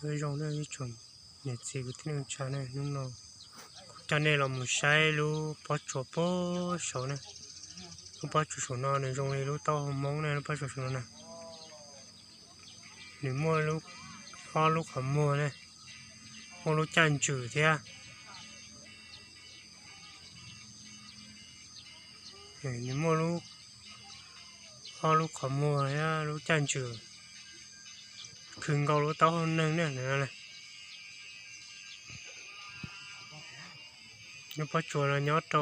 Nyob zoo na ib tsoom niam txiv kwv tij neej tsa ne, hnub no kuv coj nej los mus saib lub pob tsuas puag saud na. Lub pob tsuas saum no nws zoo li lub taub hau Hmoob na, lub pob tsuas saum no na. Nws muaj ob lub qhov muag ne, muaj lub caj ntswg thiab. Nws muaj lub, ob lub qhov muag thiab lub caj ntswg, khwv nkaus lub taub hau neeg ne. Lub pob tsuas no nyob rau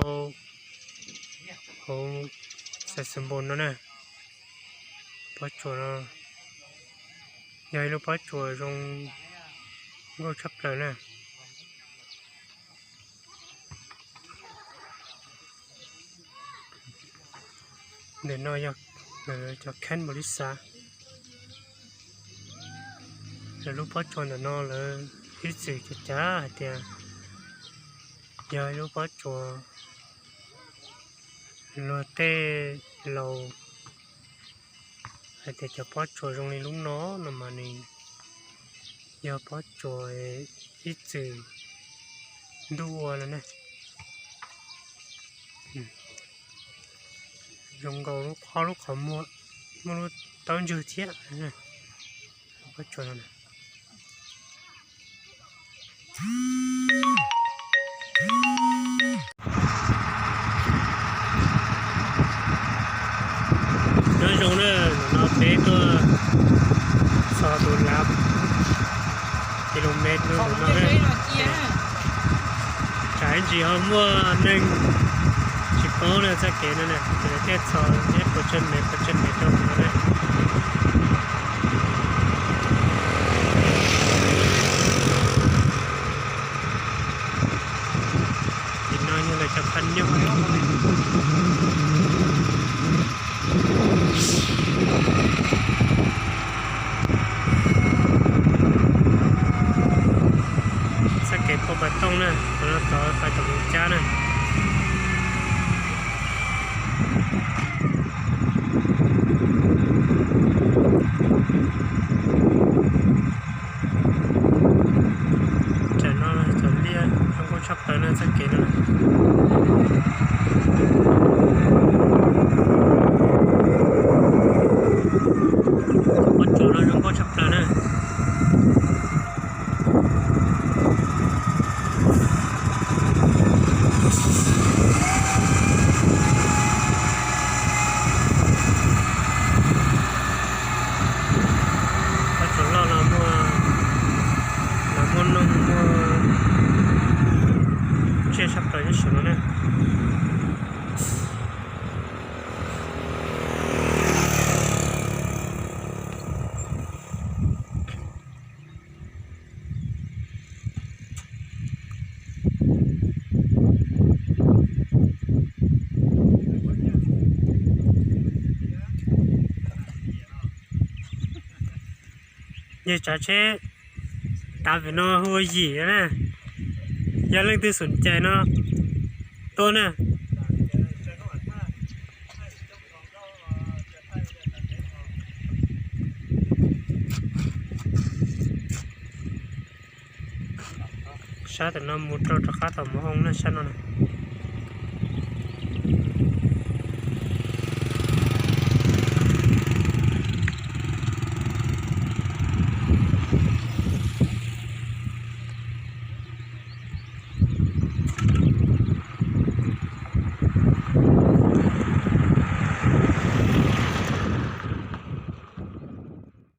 hauv Xais Xus Npos no na. Pob tsuas no yog ib lub pob tsuas zoo nkauj tshaj plaws na. Ntawm no yog cov kheeb npaum li xav. Lub pob tsuas ntawm no lawv ib txwm cav cav hais tias yog ib lub pob tsuas luag tej laus hais tias cov pob tsuas zoo li lub no no mas nws yog pob tsuas ib txwm ntuj ua no ne. Zoo nkaus lub, ob lub qhov muag, muaj lub taub ntswg thiab. Pob tsuas no nyob zoo na, ntawm no peb tuaj txog tus lav kilómetro ntawm no na. Tsam ib ntsis ho muaj neeg tsis paub na txoj kev no na, ces lawv thiaj txhos neb puas tsawg mev puas tsawg mev rau ntawd na. Tim no yog lawv cov qhab nyooj. Txoj kev pua pas tooj na, qhov no tod pais tom Moos Cab na. Tam no cov liaj zoo nkauj tshaj plaws na txoj kev no. Pob tsuas no zoo nkauj tshaj plaws na. Pob tsuas loj los muaj, los muaj noog muaj tsiaj tshaj plaws nyob saum no na. Yog tsav tsheb tav pem no hu ua yim na. Yog leej twg xom cai no tuaj na. Sab tam no mus rau rov qab tom Mus Hooj na, sab no na.